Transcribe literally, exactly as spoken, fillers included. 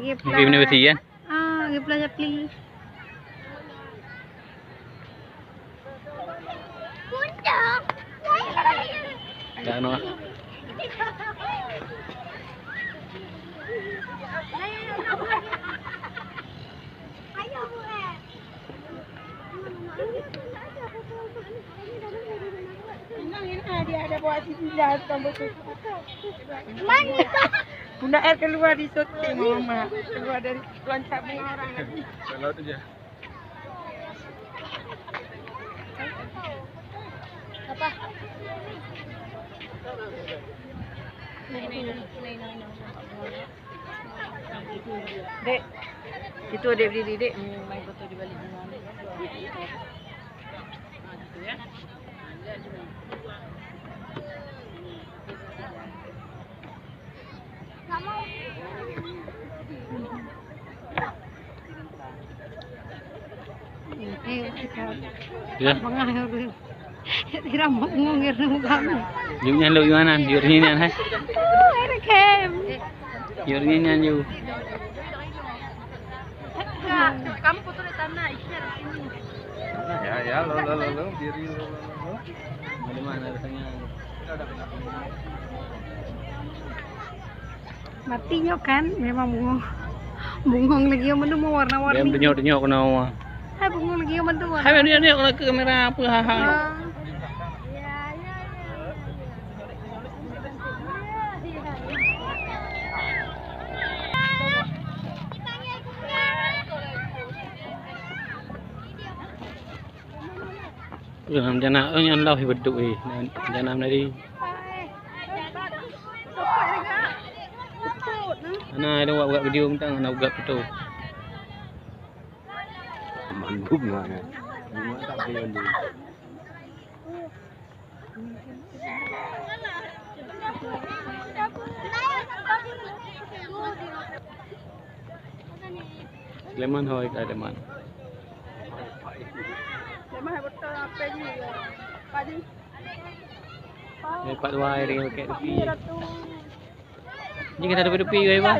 Pergi mana bersih kan? Ah, pergi Plaza Pli. Dah no. Bunda R keluar di syuting, Mama. Keluar dari, loncat dari orang lagi. Kalau tu je. Apa? Dek, itu Dek berdiri, Dek. Hmm, main foto di balik rumah, Dek. Ya. Bengah. Tidak mau ngomong, yuk nyan, yuk nyan, yuk nyan, hai. Oh, ada cam. Yuk nyan, yuk. Kak, kamu foto di sana, Isya di sini. Ya, ya, lo, lo, lo, lo, diri, lo, lo, lo, lo. Dari mana datangnya? Mati nyoe kan, memang bungong. Bungong lagi yang mana mau warna-warni. Dia denyok-denyok kena Allah. Hai, bungong lagi yang mana warna. Hai, denyok-denyok kena kamera apa, ha, ha. Ah. Jangan, jangan, oh, nyan lah betul, eh. Jangan tadi. Ana ada buat, buat video tentang anak buat betul. Mandum lah, kan. Cuma tak boleh mandum. Sleman hôi ka Sleman. Ni pat wai dengan pakai topi. Ni kena topi-topi, wai, bah.